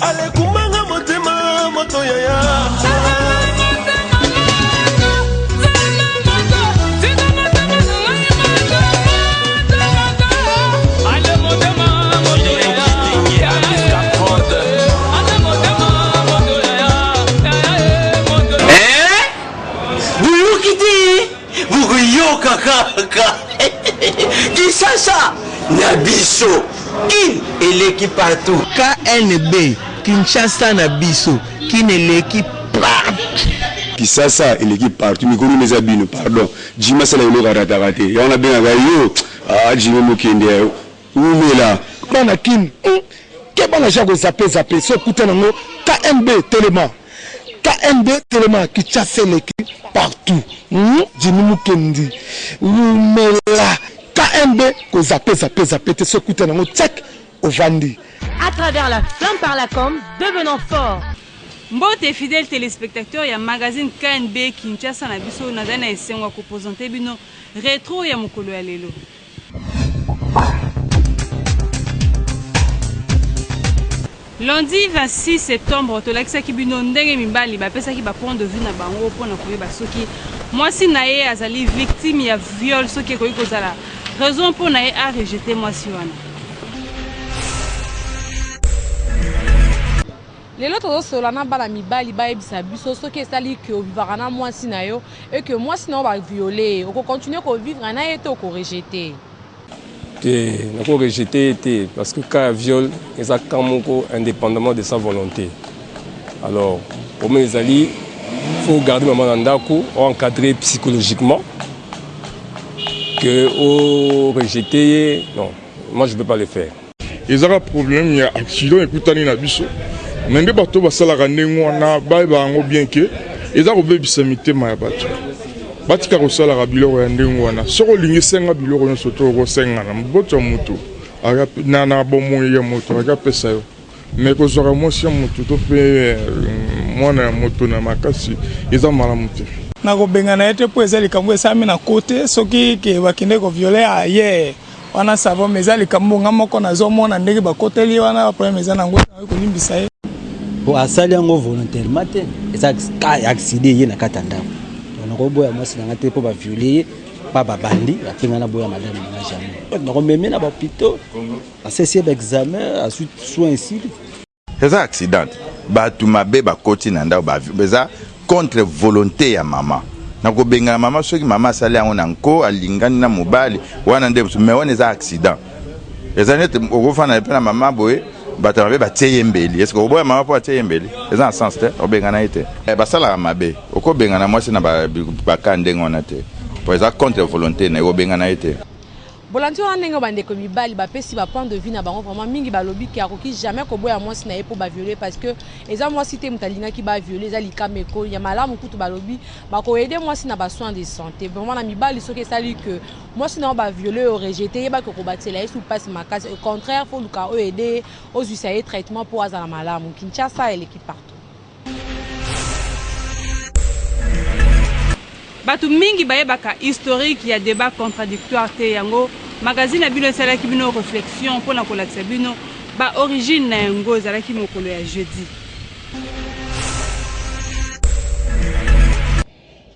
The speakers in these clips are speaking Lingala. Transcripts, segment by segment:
Alekumbanga motema moto yaya. Boyoki te, bokoyoka kaka. Kinshasa na biso, Kin eleki partout. KNB, Kinshasa na biso, Kin eleki partout. Kisasa eleki partout, mikolo eza bino, pardon. Jimmy asala eloko arataka te, yango nabengaka yo. Ah, Jimmy Mokende ya umela. Bana Kin, keba na ja kozape zape so okuta nango. KNB telema, KNB telema, Kinshasa eleki partout. Jimmy Mukendi umela. KNB kozape zape zape te, so okuta nango tchak ovandi. À travers la flamme par la com, devenons forts. Mbote fidèle téléspectateur ya magazine KNB Kinshasa na biso, nazali na esengo ya kopresente bino retro ya mokolo ya lelo. Lundi 26 septembre, tolakisaki bino ndenge mibali bapesaki ba point de vue na bango mpona koyeba soki mwasi na ye azali victime ya viol, soki ekoki kozala raison mpo na ye arejeter mwasi wana. Lelo tozosola na bana mibali, bayebisa biso soki esali ke ovivaka na mwasi na yo e ke mwasi na yo baviole ye, okocontinue kovivre na ye to okorejeter? Te, nakorejeter ye te, parce que cas ya viol eza cas moko indépendamment de sa volonté. Alors problème ezali, faut garder mama na ndako, encadrer psychologiquement que orejeter ye. Non, moi je peux pas le faire. Ezaka problème ya accident ekutani na biso, me nde bato basalaka ndenge wana bayeba yango bien ke eza kobebisa mitema ya bato. Batika kosalaka biloko ya ndenge wana. Soki olingi, senga biloko nyonso to okosenga na moboto ya motu na bomoi ya moto aka apesa yo, me kozwaka mwasi ya motu to mpe mwana ya moto na makasi eza malamu te. Nakobengana ye te, mpo eza likambo esalami na kote. Soki ke bakende kovioler aye wana, ça va, mais eza likambo nga moko nazomona ndenge bakoteli wana, problème eza nango, kolimbisa ye. Po asali yango volontairement te, eza cas ya accident ye na kati ya ndako. Nakoboya mwasi na nga te mpo baviole ye pa babandi ape nga naboya madame na nga, jamais. Nakomeme na bahôpitaux, asesi ye baexamen, azwi soin, esili. Eza accident, bato mabe bakoti na ndako, eza contre volonté ya mama. Nakobengana mama soki mama asali yango na nko, alingani na mobali wana nde mosusu, mais wana eza accident. Eza neti okofanda mpe na mama boye, bato mabe batie ye mbeli, est-ce oboya mama mpo atie ye mbeli? Eza na sens te, obengana ye te. Basalaka mabe, okobengana mwasi na baka ndenge wana te, po eza contre volonté na ye, obengana ye te. Bolandi wana ndenge bandeko mibali bapesi bapoint de vue na bango. Vraiment, mingi balobi ke akoki jamais koboya mwasi na ye mpo baviole, parce que eza mwasi te moto alingaki baviole, eza likama ekoli ya malamu. Kutu balobi bakoaider mwasi na basoin de santé. Vraiment, na mibali, soki esali ke mwasi na yo baviole, oyo rejeter, yebaki okobatela ye su mpasi makasi. Au contraire, faut luka oyo aider ye, ozwisa ye traitement mpo azala malamu. Kinshasa eleki partout. Bato mingi bayebaka historique ya débat contradictoire te. Yango magazine na bino esalaki bino réflexion mpona kolakisa bino baorigine na yango. Ezalaki mokolo ya jeudi.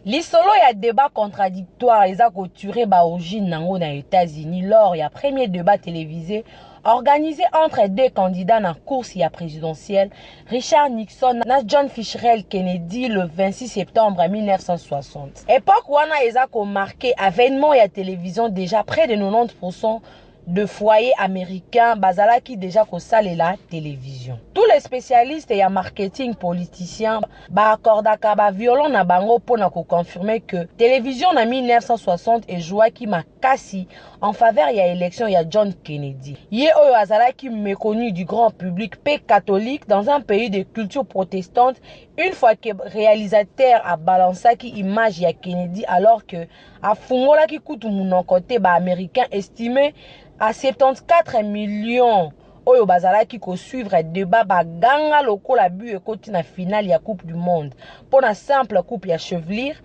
Lisolo ya débat contradictoire eza kotirer baorigine nango na États-Unis, lors ya premier débat télévisé organisé entre deux candidats na course ya présidentielle, Richard Nixon na John Fitzgerald Kennedy, le 26 septembre 1960. Époque wana eza komarquer avènement ya télévision. Déjà près de 90% de foyers américains bazalaki déjà kosalela télévision. Tous les spécialistes ya marketing politicien baaccordaka baviolon na bango mpona koconfirmer que télévision na 1960 ezwaki makasi en faveur ya élection ya John Kennedy. Ye oyo azalaki méconnu du grand public mpe catholique dans un pays de culture protestante. Une fois que réalisateur abalansaki image ya Kennedy alors que afungolaki kutu munoko te, baaméricain estimé à 74 millions oyo bazalaki kosuivre débat baganga lokola but ekoti na finale ya Coupe du monde. Mpo na simple coupe ya chevelure,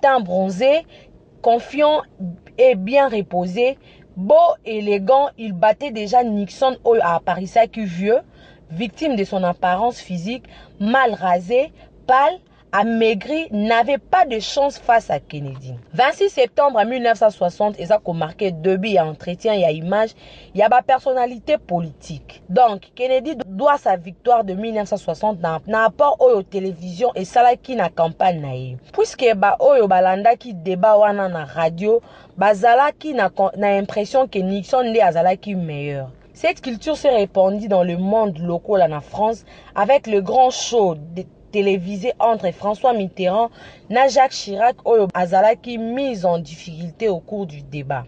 teint bronzé, confiant et bien reposé, beau, élégant, il battait déjà Nixon oyo apparaissaki vieux. victime de son apparence physique, mal rasé, pâle, amaigri, n'avait pas de chance face à Kennedy. 26 septembre 1960, eza ko marqué début ya entretien ya image ya ba personnalité politique. Donc, Kennedy doit sa victoire de 1960 na, na apport oyo télévision esalaki na campagne na ye. Puisque ba oyo balandaki débat wana na radio, bazalaki na, na impression que Nixon nde azalaki meilleur. Cette culture s'est répandue dans le monde local en France avec le grand show de télévisé entre François Mitterrand na Jacques Chirac oyo azalaki mise en difficulté au cours du débat.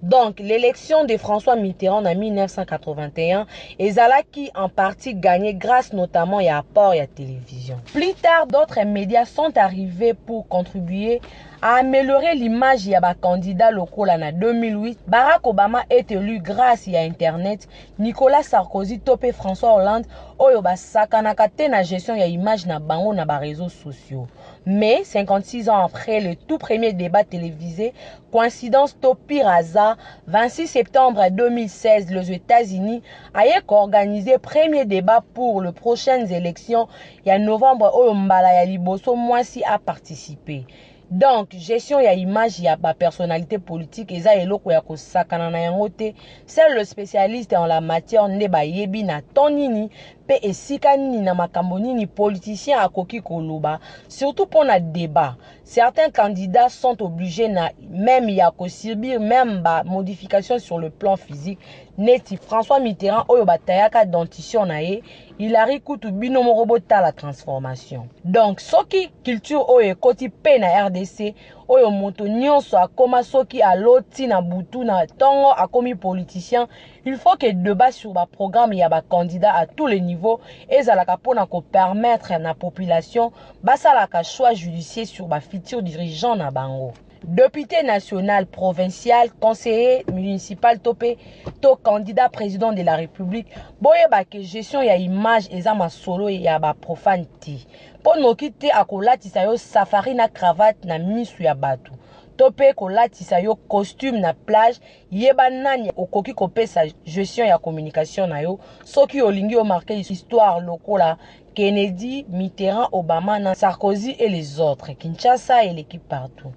Donc, l'élection de François Mitterrand en 1981 ezalaki en partie gagnée grâce notamment à apport ya télévision. Plus tard, d'autres médias sont arrivés pour contribuer à améliorer l'image ya ba candidats lokola na 2008. Barack Obama est élu grâce ya internet, Nicolas Sarkozy to pe François Hollande oyo basakanaka te na gestion ya image na bango na ba réseaux sociaux. Mais 56 ans après le tout premier débat télévisé, coïncidence to pire hasard, 26 septembre 2016, les États-Unis aye koorganiser premier débat pour les prochaines élections ya novembre oyo mbala ya liboso mwasi a participer. Donc, gestion ya image ya ba personnalité politique eza eloko ya kosakana na yango te. Seul le spécialiste en la matière nde bayebi na temps nini pe esika nini na makambo nini politicien akoki koloba, surtout pona débat. Certains candidats sont obligés na même ya ko subir même ba modifications sur le plan physique, neti François Mitterrand oyo batayaka dentition na ye, Hilary kutu bino moko botala transformation. Donc soki culture oyo ekoti pe na RDC, oyo moto nyonso akoma soki aloti na butu na tongo akomi politicien, il faut que débat sur ba programme ya ba candidats à tous les niveaux ezalaka pona ko permettre na population basalaka choix judiciaire sur ba futurs dirigeants na bango. Depute national, provincial, conseiller municipal to pe to candidat président de la République, boyeba ke gestion ya image eza masolo ya ba profane te. Po noki te akolatisa yo safari na cravate na misu ya batu, to pe kolatisa yo costume na plage. Yeba nani okoki kopesa gestion ya communication na yo soki olingi o marquer histoire lokola Kennedy, Mitterrand, Obama na Sarkozy et les autres. Kinshasa eleki partout.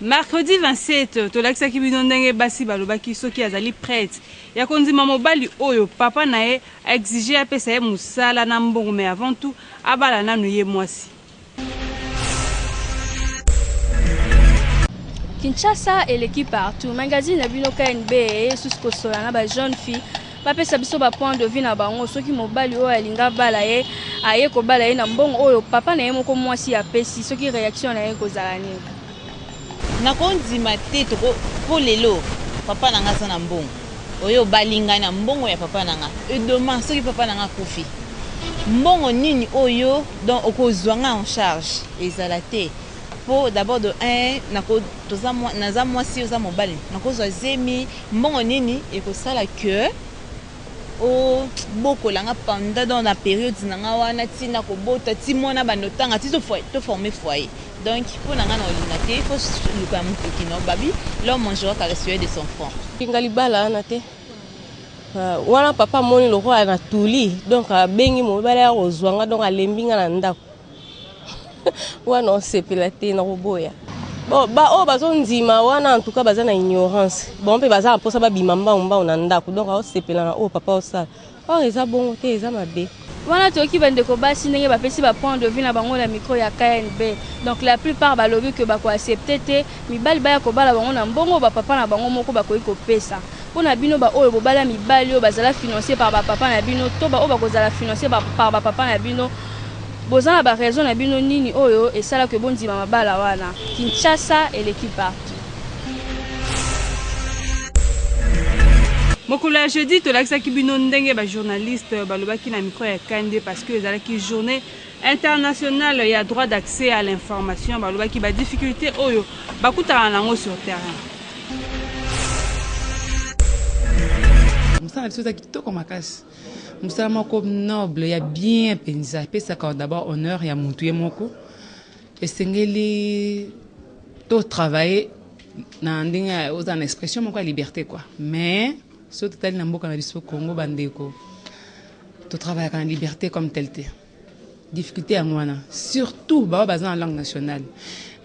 Mercredi 27, tolakisaki bino ndenge basi balobaki soki azali prete ya kondima mobali oyo papa na ye a exige apesa ye mosala na mbongo mais avant tout abala nanu ye mwasi. Kinshasa eleki partout. Magazine na bino KNB eye susu kosola na ba jeune fille bapesa biso ba point de vue na bango soki mobali oyo alinga abala ye aye kobala ye na mbongo oyo papa na ye moko mwasi apesi soki reaction na ye ekozala nini. Nakondima te toko po lelo papa na nga aza na mbongo oye obali ngai na mbongo ya papa na nga et demain soki papa na nga akufi mbongo nini oyo donc okozua nga en charge ezala te po d'abord de un nako toza naza mwasi oza mobali nakozua zemi mbongo nini ekosala que obokola nga pendant donc na periode na nga wana ti nakobota ti mwana abanda otanga ti to former foyer Donc pona nga na olinga te faut luka ya mutu kino babi l'homme mangera qu'à la sueur de son front. Linga libala wana te wana papa amoni lokola na tuli donc abengi mobali ya kozwa nga donc alembi nga na ndako wana osepela te nakoboya bon baoyo bazondima wana en tout cas baza na ignorance bango mpe baza na mposa babima mbangu mbangu na ndako donc aosepela na oyo papa osala Or eza bongo te eza mabe. Wana toyoki ba ndeko basi ndenge bapesi ba point de vue na bango na micro ya KNB. Donc la plupart balobi que bako accepter te mibali baya kobala bango na mbongo oyo ba papa na bango moko bakoki kopesa. Pona bino ba oyo bobala mibali oyo bazala financer par ba papa na bino to ba oyo bakozala financer par ba papa na bino, boza na ba raisons na bino nini oyo esala que bondima mabala wana? Kinshasa eleki partout. Mokolo ya jeudi tolakisaki bino ndenge ba journalistes balobaki na micro ya KND parce que ezalaki journée internationale ya droit d'accès à l'information, balobaki ba difficultés oyo bakutana nango sur terrain. Mosala na biso eza kitoko makasi, mosala moko noble ya bien mpenza, epesaka d'abord honneur ya mutu ye moko. Esengeli to travailler na ndenge oza na expression moko ya liberte quoi, mais. Soki totali na mboka na biso Congo bandeko, totravaillaka na liberté comme tel te. Difficulté yango wana, surtout baoyo baza na langue nationale.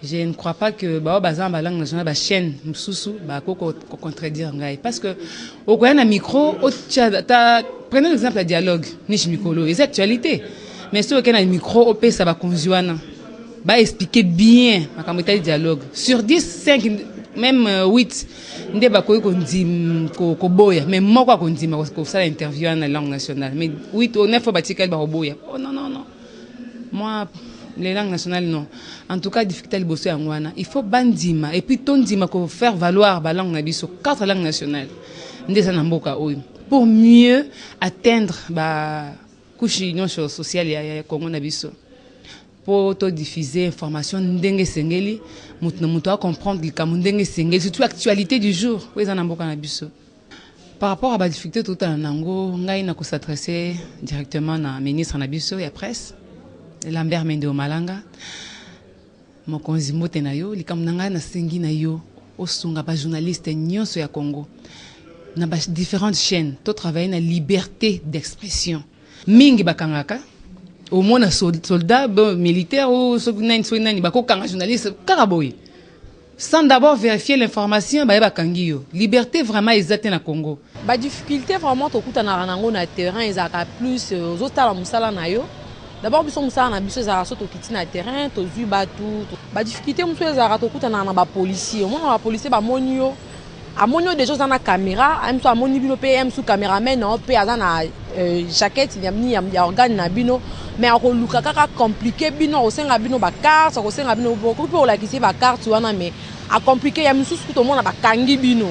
Je ne crois pas que baoyo baza na ba langue nationale, ba chaîne mosusu bakoki ko contredire ngai, parce que okoya na micro otia ata, prenez l'exemple ya dialogue niche mikolo eza actualité, mais soki okei na micro opesa bakonzi wana ba expliquer bien makambo etali dialogue, sur 10, 5, même 8 nde bakoki kondim koboya, mais moko akondima kosala interview wana na langue nationale, mais 8 ou 9 oyo batikali bakoboya. Oh non, non, non, moi les langues nationales, non. En tout cas, difficulté ya liboso yango wana. Il faut bandima et puis tondima ko faire valoir ba langue na biso, quatre langues nationales nde eza na mboka oyo, pour mieux atteindre ba couche nyonso sociale ya Congo na biso, mpo todiffuser information ndenge esengeli, moto na moto acomprendre likambo ndenge esengeli, surtout actualité du jour oyo eza na mboka na biso. Par rapport à badifficulté totala nango, ngai na kos'adresser directement na ministre na biso ya presse, Lambert Mende Omalanga. Mokonzi, mbote na yo. Likambo na ngai, nasengi na yo osunga bajournaliste nyonso ya Congo na ba différentes chaînes, totravaille na liberté d'expression. Mingi bakangaka, omona soldat, bon, militaire ou soki nani, soki nani, bakokanga journaliste kaka boye sans d'abord vérifier l'information. Baye bakangi yo. Liberté vraiment eza te na Congo. Badifficulté vraiment tokutanaka nango na terrain ezalaka plus ozotala mosala na yo. D'abord, biso mosala na biso ezalaka so tokiti na terrain, tozwi bato. Badifficulté mosusu ezalaka, tokutanaka na bapolicier. Omona bapolicier bamoni yo, amoni yo déjà oza na caméra ye mosu, amoni bino mpe ye mosu caméraman na yo mpe aza na jaquette ya, ya organe na bino, mais akoluka kaka compliquer bino, akosenga bino bacarte, akosenga bino, okoki mpe kolakisa ye bacarte wana, mais acompliquer. Ya misusu kutu omona bakangi bino.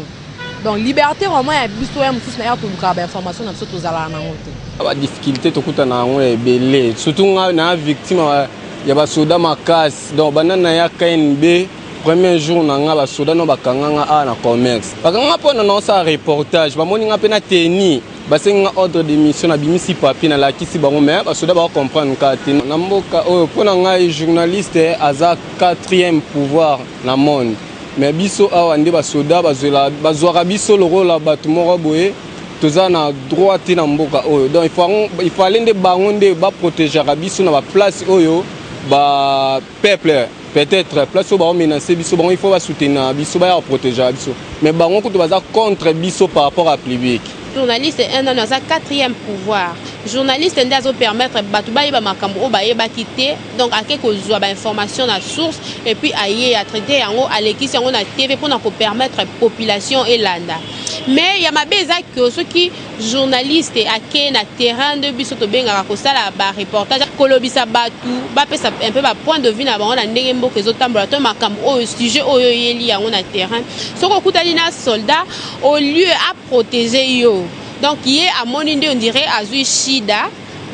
Donc liberté vraiment ya biso ya mosusu na ya tolukaka bainformation na biso, tozalaka nango te. Badifficulté tokutana yango ebele, surtout nga na victime ya basoda makasi. Donc banda na ya KNB, premier jour na nga, basoda no bakanga nga awa na commerce. Bakanga nga mpo na naosala reportage. Bamoni nga mpe na teni, basengi nga ordre de mission, nabimisi papier, nalakisi bango, mais basoda bakocomprendre kaka te. Na mboka oyo, mpo na ngai, journaliste aza quatrième pouvoir na monde, mais biso awa nde basoda bazwaka biso lokola bato moko boye toza na droit te na mboka oyo. Donc il fallait nde bango nde baprotégeaka biso na baplace oyo bapeuple, peut-être place oyo baomenacer biso, bango il faut basoutenir biso, baya koprotégeaka biso, mais bango kutu baza contre biso par rapport à public. Journaliste un nano aza quatrième pouvoir. Journaliste nde azopermettre bato bayeba makambo oyo bayebaki te. Donc ake kozwa bainformation na source et puis aye atraiter yango, alekisi yango na TV mpona kopermettre population elanda. Mais ya mabe eza ke soki journaliste ake na terrain, nde biso tobengaka kosala bareportage, kolobisa bato, bapesa un peu bapoint de vue na bango na ndenge mboka ezotambola to makambo oyo, sujet oyo oyeli yango na terrain, soki okutani na soldat, au lieu aprotéger yo, donc ye amoni nde on dirait azwi shida,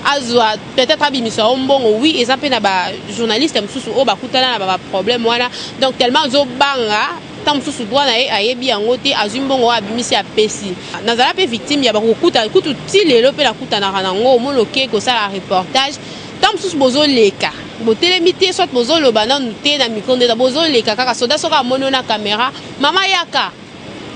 azwa peut-être abimisa yo mbongo. Oui, eza mpe na bajournaliste mosusu oyo bakutana na baproblème wana. Donc tellement azobanga, ntango mosusu droit na ye ayebi yango te, azwi mbongo oyo abimisi, apesi. Nazala mpe victime ya bakokuta kutu ti lelo mpe nakutanaka nango. Omoni oke kosala reportage, ntango mosusu bozoleka, botelemi te, soit bozoloba nanu te na micro, nde bozoleka kaka, soda soki amoni yo na caméra: "Mama, yaka."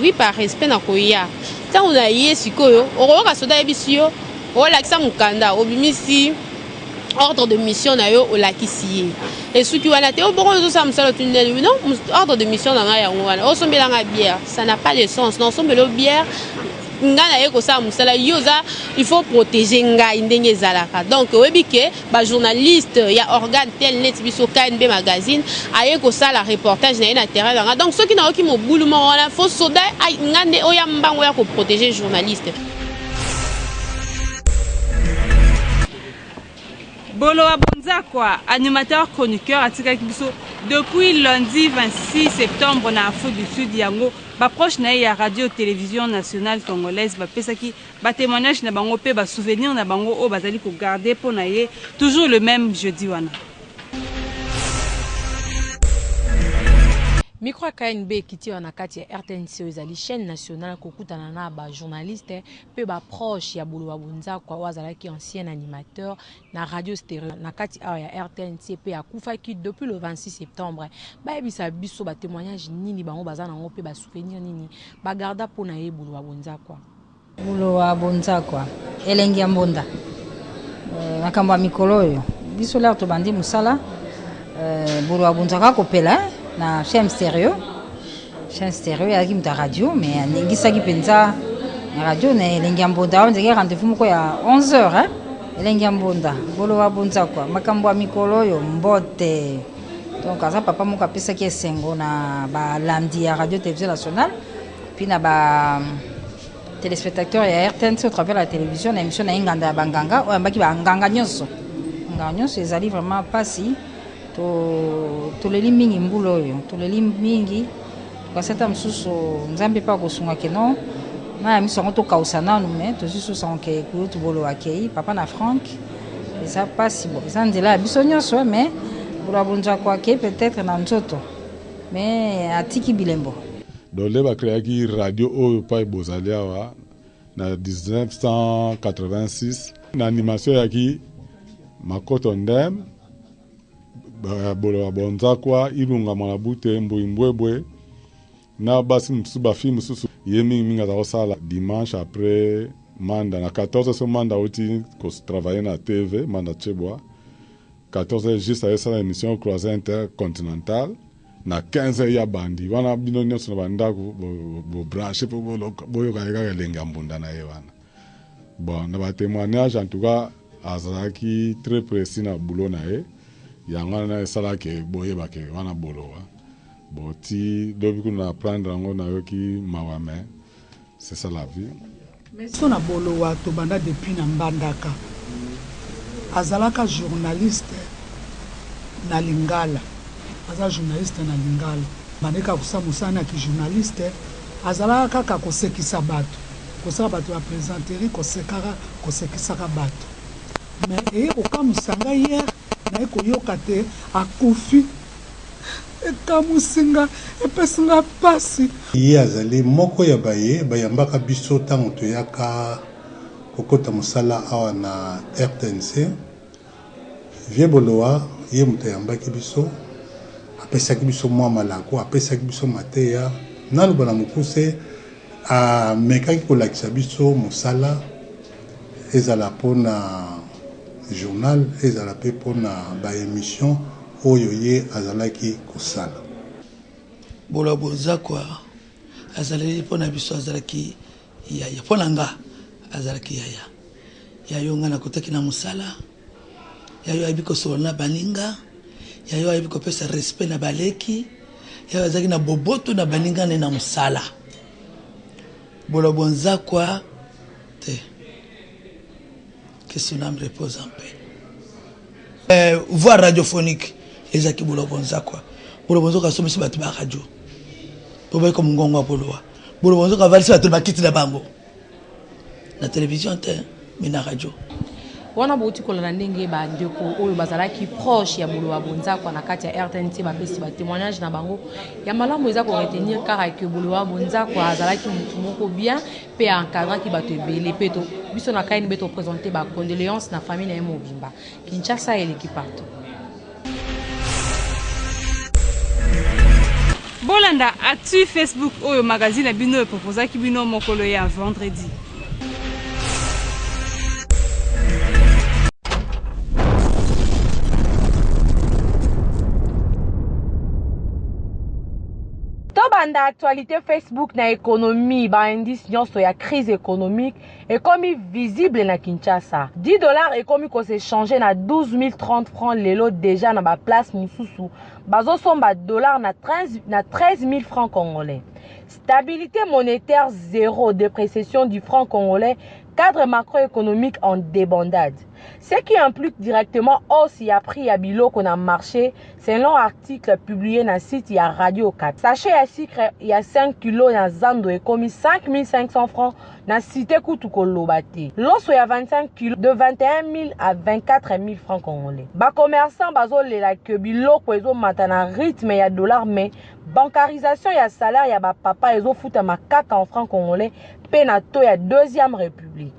Oui, par respect na koya. Ntango na ye sikoyo, okoyoka soda ayebisi yo: "Olakisa mokanda." Obimisi ordre de mission na yo, olakisi ye, esuki wana te. Obongo ozosala mosala, otuni: "Non, ordre de mission na ngai yango wana." "Osombelanga bière." Ça n'a pas de sens. Na osombela yo bière, ngai naye kosala mosala, yo oza, il faut protéger ngai ndenge ezalaka. Donc oyebi ke bajournaliste ya organe tel neti biso KNB Magazine aye kosala reportage na ye na terrain na nga. Donc soki nayoki mobulu moko wana, faut soda nga nde oya mbango ya koprotéger journaliste. Bolowa Bonzakwa, animateur chroniqueur, atikaki biso depuis lundi 26 septembre na Afrique du Sud. Yango baproche na ye ya Radio Télévision Nationale Congolaise bapesaki batémoignage na bango mpe basouvenir na bango oyo bazali kogarder mpo na ye, toujours le même jeudi wana. Micro ya KNB ekiti wana na kati ya RTNC oyo ezali chaîne nationale, kokutana na bajournaliste mpe baproche ya Boloba Bonzakwa oyo azalaki ancien animateur na Radio Stereo na kati awa ya RTNC mpe akufaki depuis le 26 septembre. Bayebisa biso batémoignage nini bango baza nango mpe basouvenir nini bagarda mpo na ye, Boloba Bonzakwa. Bulowa bonzakwa elengi ya mbonda euh, makambo ya mikolo oyo biso lere tobandi mosala euh, bulowa bonzakwa akopela eh, na chaîne stereo chaîne stereo eyaki moto ya radio mais aningisaki mpenza na radio na elengi ya mbonda wana ezalaki rendez-vous moko ya 11 heures eh? elengi ya mbonda bolowa bonzakwa makambo ya mikolo oyo mbote donc aza papa moko apesaki esengo na balandi ya radio télévision nationale puis na ba téléspectateur ya rtnc au travers la télévision na émission na ye nganda ya banganga oyo ambaki banganga nyonso nganga nyonso ezali vraiment mpasi toleli mingi mbula oyo toleli mingi kasi ata mosusu nzambe mpe akosunga keno mai ya miso yango tokausa nanu me tozwi susu yango ke kulutu bolo akei papa na frank eza mpasi bo eza nzela ya biso nyonso me bolo ya bonzako akei peut-être na nzoto me atiki bilembo Donc nde ba creaki radio oyo pai bozali awa na 1986 na animation eyaki Makoto Ndem, Boloba Bonzakwa, Ilunga Mwanabute, Mbuyi Mbwebwe na basi mosusu ba filles mosusu. Ye mingi mingi aza kosala dimanche après Manda na 14 so Manda auti ko travailler na TV Manda Tshebwa 14 heures juste aye sala emission croisée intercontinentale na 15 heures ya bandi wana bino nyonso na bandako bo branche po boyoka ye kaka elengi ya mbunda na ye wana bon na ba témoignage en tout cas azalaki très précis na boulot na ye yango wana esalaki boyeba ke wana bolowa bon ti lobi kuna na prendre yango nayoki mawa mais C'est ça la vie. Biso na bolowa tobanda depuis na mbandaka azalaka journaliste na lingala aza journaliste na lingala abandaki kaka kosala mosala na ki journaliste azalaka kaka kosekisa bato kosala bato ba plaisanterie kosekaka kosekisaka bato mais eye kokamwisa ngai hier naye koyoka te akufi Ekamwisi nga, epesi nga pasi. Ye azali moko ya baye bayambaka biso tango toyaka kokota mosala awa na rtnc. Vieux Bolowa ye moto ayambaki biso, apesaki biso mwa malako, apesaki biso mateya. Naloba na mokuse, amekaki kolakisa biso mosala, ezala mpo na journal, ezala mpe mpo na ba emissions oyo ye azalaki kosala. Bolowa Bonzakwa azalaki mpo na biso azalaki yaya mpo na nga azalaki yaya yayo nga nakotaki na mosala yayo ayebi kosolola na baninga yayo ayebi kopesa respect na baleki yayo azalaki na boboto na baninga ne na mosala Bolowa Bonzakwa te que son âme repose en paix. Eh, voix radiophonique ezalaki bolobo nzakwa bolobo nzoka asombisi bato ba radio po bayeko mongongo ya bolowa bolobo nzoka avalisi bato na bakiti na bango na television te mais na radio wana bouti kolanda ndenge bandeko oyo bazalaki proche ya bolowa bonzakwa na kati ya rtnc bapesi batémoignage na bango ya malamu eza koretenir kaka ke bolowa bonzakwa azalaki motu moko bien mpe a encadraki bato ebele mpe to biso na KNB to présenter ba condoléances na famille na ye mobimba. Kinshasa eleki partout. Bolanda actu Facebook oyo magazine na bino eproposaki bino mokolo ya vendredi. Tobanda actualité Facebook na économie, ba indice nyonso ya crise économique ekomi visible na Kinshasa. 10 dollars ekomi ko se changer na 12030 francs lelo déjà na ba place mosusu bazosomba dollar na 13, na 13 000 francs congolais. Stabilité monétaire zéro, dépréciation du franc congolais, cadre macroéconomique en débandade. Ce qui implique directement hausse ya prix ya biloko na marché selon article publié na site ya Radio Okapi. Sachet ya sucre ya 5 kg na zando ekomi 5500 francs na cité kutu koloba te. Loso ya 25 kg de 21 000 à 24 000 francs congolais. Ba commerçants bazolela que biloko ezomata na rythme ya dollar mais bancarisation ya salaire ya ba papa ezofutama kaka en francs congolais pe na taux ya deuxième république.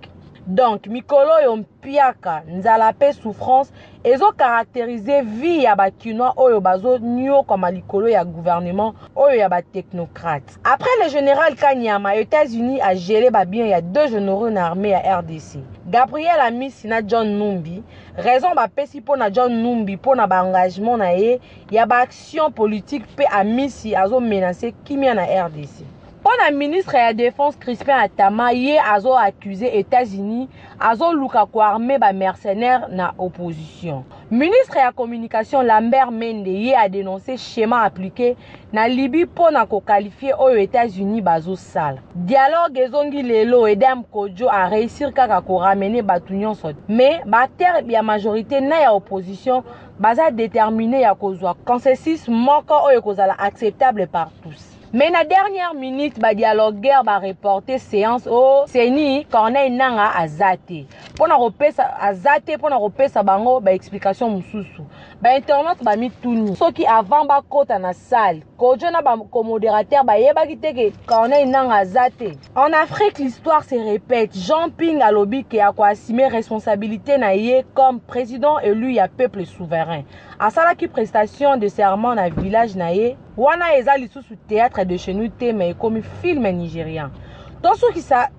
Donc mikolo oyo mpiaka, nzala pe souffrance ezo caracteriser vie ya ba kinois oyo bazo niokwama likolo ya gouvernement oyo ya ba technocrates. Après le general Kanyama, Etats-Unis a gele ba biens ya deux generaux na armee ya rdc. Gabriel Amisi na John Numbi, raison bapesi mpo na John Numbi mpo na ba engagement na ye ya ba actions politiques mpe Amisi azo menacer kimia na rdc. Mpo na ministre ya defense Crispin Atama, ye azo accuser Etats-Unis azoluka ko armer ba mercenaires na opposition. Ministre ya communication Lambert Mende ye a denoncer schéma appliqué na Libye mpo na ko qualifier oyo Etats-Unis bazosala. Dialogue ezongi lelo, Edem Kodjo a réussir kaka ko ramener bato nyonso mais ba acteurs ya majorité na ya opposition baza déterminé ya kozwa consensus moko oyo ekozala acceptable par tous. Mais na dernière minute ba dialogueurs ba reporter séance au CENI Corneille Nanga aza te pona kopesa aza te pona kopesa bango ba explication mosusu. Ba internautes ba mituni soki avant ba kota na salle Kodjo na ba co-modérateur bayebaki te ke Corneille Nanga aza te. En Afrique l'histoire se répète. Jean Ping alobi ke ako assumer responsabilité na ye comme président élu ya peuple souverain. Asalaki prestation de serment na village na ye. Wana eza lisusu theatre de chez nous te mais ekomi film nigerian. Tosukisa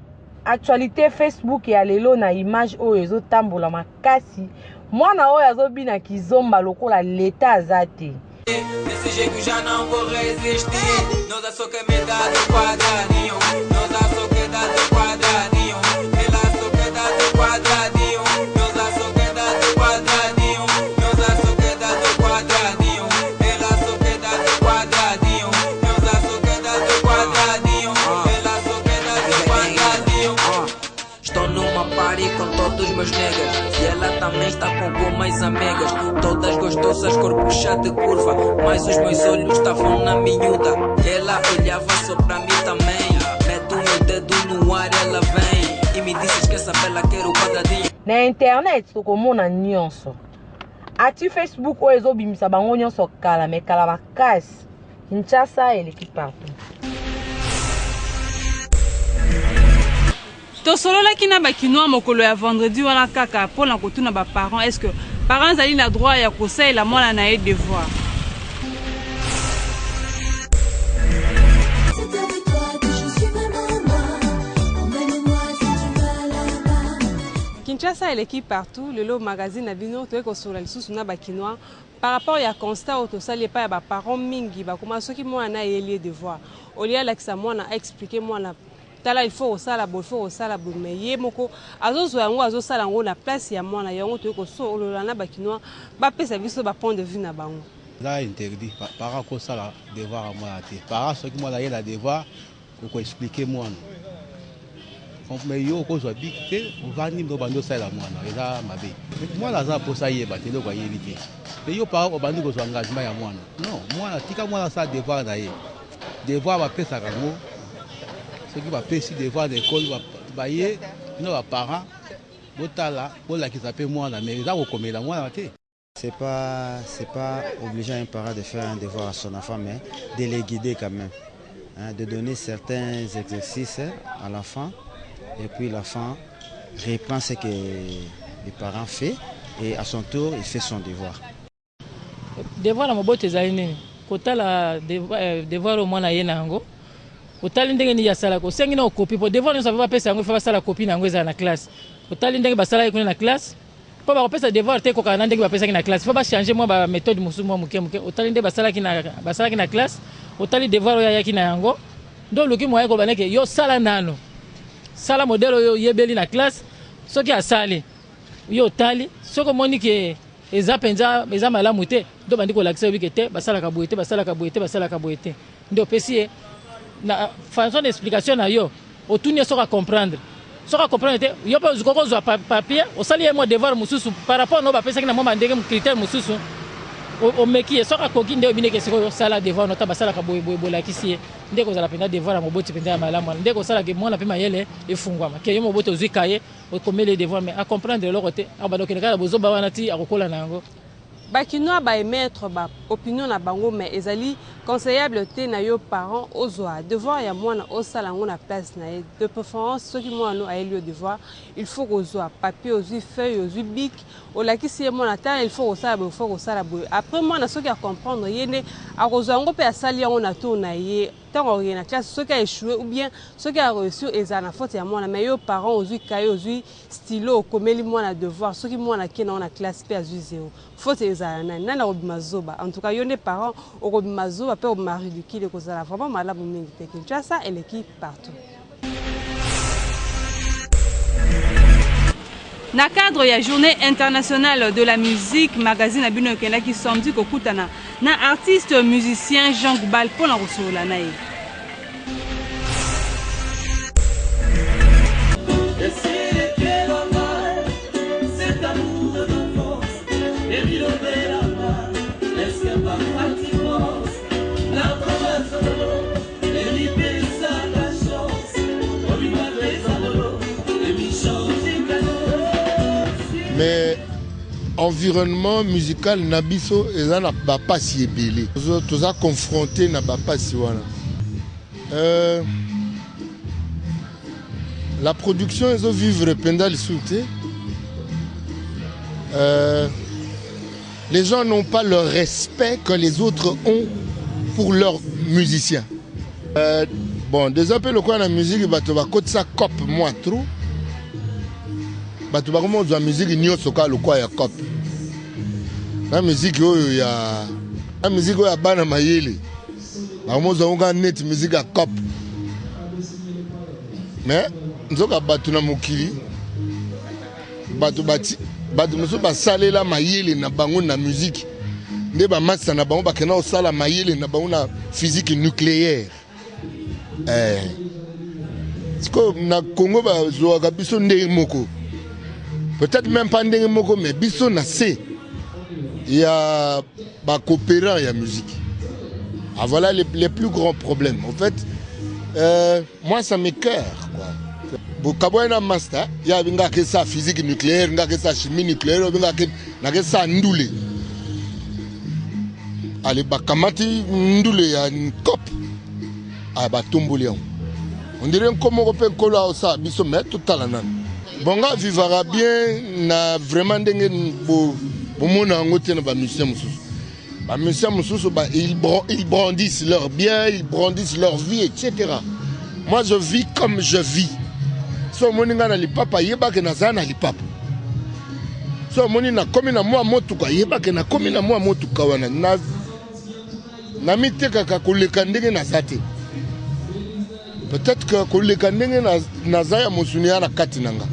actualité Facebook ya lelo na image oyo ezotambola makasi. Mwana oyo azobina kizomba lokola leta aza te. Desse jeito já não vou resistir. Nós só quer me dar do quadradinho. Nós só quer dar do quadradinho. Ela só quer dar do quadradinho. Nós só quer dar do quadradinho. Nós só quer dar do quadradinho. Ela só quer dar do quadradinho. Nós só quer dar do quadradinho. Ela só quer dar do quadradinho. Estou numa party com todos meus niggas. E ela também está com algumas amigas. Todas gostosas, corpo chá de curva. Mas os meus olhos estavam na miúda. Ela olhava só pra mim também. Meto meu dedo no ar, ela vem. E me disse: esqueça, bela, quero quadradinho. Na internet tokomona nyonso. Ati Facebook oyo ezobimisa bango nyonso kala me kala makasi. Kinshasa eleki partout. Tosololaki na ba kinois mokolo ya vendredi wana kaka mpo na kotuna ba parents est-ce que parent azali na droit ya kosalela mwana na ye devoir. Kinshasa eleki partout lelo magazine na bino toye kosolola lisusu na ba kinois par rapport ya constat oyo tosali epai ya ba parents mingi bakoma soki mwana na ayeli ye devoir au lieu alakisa mwana a expliquer mwana tala il faut kosala boye il faut kosala boye mais ye moko azozwa yango azosala yango na place ya mwana yango toye kosolola na ba kinois bapesa biso ba point de vue na bango. Eza interdit parent akosala devoir ya mwana te. Parent soki mwana aye na devoir oko expliquer mwana. Mais yo okozwa bic te ovandi mpe obandi osalela mwana eza mabe. Mwana aza na mposa ayeba te eloko ayebi te. Mais yo parent obandi kozwa engagement ya mwana. Non, mwana tika mwana asala devoir na ye. Devoir bapesaka yango soki bapesi devoir na ekole baye bino ba parents botala bolakisa mpe mwana mais eza kokomela mwana te. C'est pas, c'est pas obligeant un parent de faire un devoir à son enfant, mais de les guider quand même. Hein, de donner certains exercices à l'enfant, et puis l'enfant reprend ce que le parent fait, et à son tour, il fait son devoir. Devoir na moboti ezali nini? Kotala devoir oyo mwana aye na yango, otali ndenge nini asalaka, osengi na okopi po devoir nyonso bapesa yango, il faut basala kopi na yango ezala na classe. Otali ndenge basalaki kuna na classe, po bakopesa devoir te ekokana na ndenge bapesaki na classe, faut ba changer mwa ba methode mosusu mwa moke moke. Otali nde basalaki na basalaki na classe, otali devoir oyo ayaki na yango, nde oluki moyen koloba neke yo sala nano, sala modèle oyo oyebeli na classe. Soki asali, yo otali, soki omoni ke eza penza eza malamu te, nde obandi kolakisa yo bike te, basalaka boye te, basalaka boye te, basalaka boye te, nde opesi ye na façon d'explication na yo, otuni ye soki a comprendre. Soki a comprendre te, yo pe okoki kozwa papier, osali ye mwa devoir mosusu par rapport na oyo bapesaki na mwa ba ndenge critère mosusu, omeki ye, soki akoki nde oyebi ndeke sikoyo sala devoir na yo, ta basalaka boye boye, bolakisi ye, nde ekozala penza devoir ya moboti penza ya malamu wana, nde ekosala ke mwana pe mayele efungwama, ke yo moboti ozwi cahier okomeli ye devoir mais a comprendre eloko te, akobanda kokende kaka na bozoba wana ti akokola na yango. Ba kinois ba emettre ba opinion na bango mais ezali conseillable te na yo parent ozua devoir ya mwana osala yango na place na ye de preference soki mwana no ayeli yo devoir il faut kozua papier ozui feuille ozui bic olakisi ye mwana tala il faut kosala boye faut kosala boye après mwana soki a comprendre ye nde akozua yango pe asali yango na tour na ye tango akokende na classe soki a echoue ou bien soki a reussir ezala na faute ya mwana mais yo parent ozui cahier ozui stylo okomeli mwana devoir soki mwana ake nango na classe pe azui zero faute ezala ya nani nani akobima zoba en tout cas yo nde parent okobima zoba pe okobima ridicule ekozala vraiment malamu mingi te Kinshasa eleki partout. Na cadre ya journée internationale de la musique, magazine na bino ekendaki samedi kokutana na artiste musicien Jean Goubal mpo na kosolola na ye. Mais environnement musical na biso eza na bapasi ebele, toza confronté na bapasi wana. La production ezo vivre mpenza lisusu te. Les gens n'ont pas le respect que les autres ont pour leurs musiciens. Bon, déjà mpe lokola na musique bato bakotisa cop mwa trop, bato bakoma kozwa musique nyonso kaka lokola ya cop na musique oyo ya na musique oyo ya bana mayele bakoma kozwa yango kaka neti musique ya cop. Mais nzoka bato na mokili bato bati bato mosusu basalela mayele na bango na musique nde bamasta na bango bakenda kosala mayele na bango na physique nucléaire. Sikoyo na Congo bazwaka biso ndenge moko, peut-être même pas ndenge moko, mais biso na se ya bacoopérant ya musique. Ah, voilà les plus grands problèmes. En fait, moi ça m'écœure quoi. Bokabwani na master ya bingaka esa physique nucléaire, ngaka esa chimie nucléaire, bingaka nakesa ndule. Ale bakamati ndule ya cop, ah, batomboli yango. On dirait nko moko mpe nkolo aosala biso, mais totala nanu. Bon, nga vivaka bien na vraiment ndenge bomona yango te na bamusicien mosusu. Bamusicien mosusu, ils brandissent leur bien, ils brandissent leur vie, etc. Moi, je vis comme je vis. So omoni nga na lipapa, yebake naza na lipapa. So omoni nakomi na mwa motuka, yebake nakomi na mwa motuka wana. Namitekaka koleka ndenge naza te. Peut-être que koleka ndenge naza ya mosuni ya na kati na nga.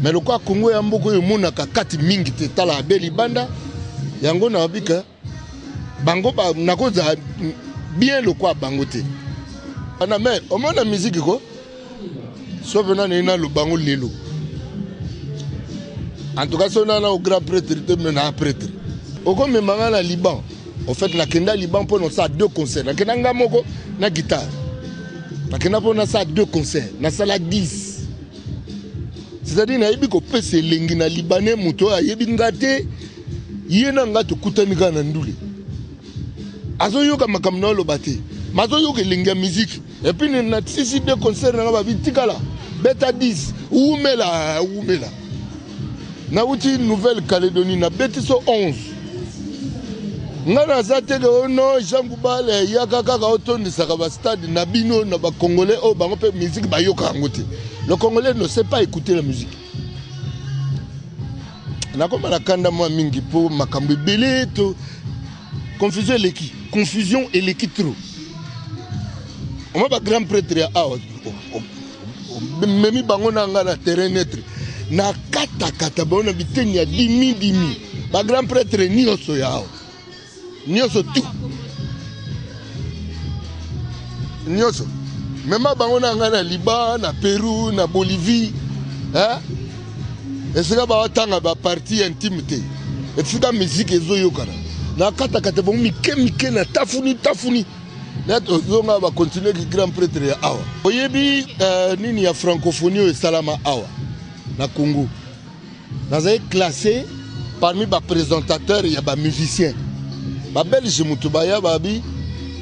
Mais lokola Congo ya mboka oyo emonaka kati mingi te, tala abe libanda, yango nayebi ke bango nakozala bien lokola bango te. Ana mais omona musique ko so pena naye naloba yango lelo. En tout cas so nana au grand prêtre te, mais na prêtre. Okomema nga na Liban. En fait nakenda Liban mpo nasala 2 concerts. Nakenda nga moko na guitare. Nakenda mpo nasala 2 concerts. Nasala 10. C'est-à-dire nayebi kopesa elengi na Libanais, moto oyo ayebi nga te, ye na nga tokutani kaka na ndule. Azoyoka makambo na oloba te, mais azoyoka elengi ya musique. Et puis na sisi 2 concerts na nga babi tikala beta 10 wumela wumela. Nauti Nouvelle-Calédonie na beti so 11. Nga naza te ke oh non Jean Goubal yaka kaka otondisaka ba stade na bino na ba Congolais oyo bango pe musique bayoka yango te. Le Congolais ne sait pas écouter la musique. Nakoma na kanda mwa mingi po makambo ebele to confusion eleki, confusion eleki trop. Oma ba grand prêtre ya awa memi bango na nga na terrain neutre, na katakata bango na biteni ya dimi dimi, ba grand prêtre nyonso ya awa nyonso tout nyonso mema bango na nga na Liban, na Pérou, na Bolivie, hein? Esika baotanga ba partie intime te, esika musique ezoyokana na katakata bango mike mike na tafuni tafuni. Na tozonga ba continuer ki grand prêtre ya awa. Oyebi nini ya francophonie oyo esalama awa na Congo? Nazali classé Parmi ba présentateurs ya ba musiciens. Ba belge mutu baya babi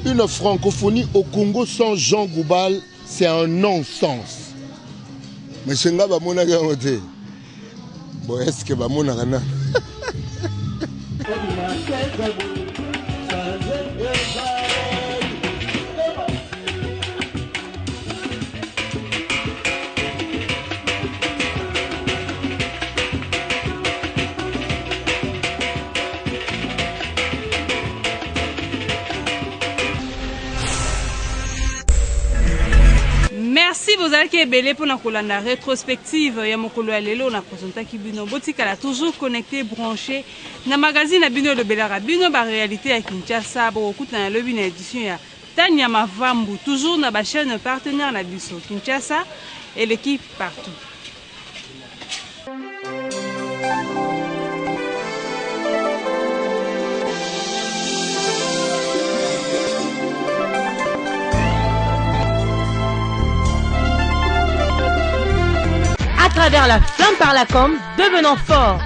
une francophonie au Congo sans Jean Goubal, c'est un non-sens. Mais chez nga bamonaki yango te. Bon, est-ce que bamonaka nanu? Merci bozalaki ebele mpona kolanda retrospective ya mokolo ya lelo na presentaki bino. Botikala toujours connecté, branché na magazine na bino elobelaka bino ba réalité ya Kinshasa. Bokokutana lobi na édition ya Tania Mavambu, toujours na ba chaîne partenaire na biso. Kinshasa eleki partout. À travers la flamme par la com, devenant fort.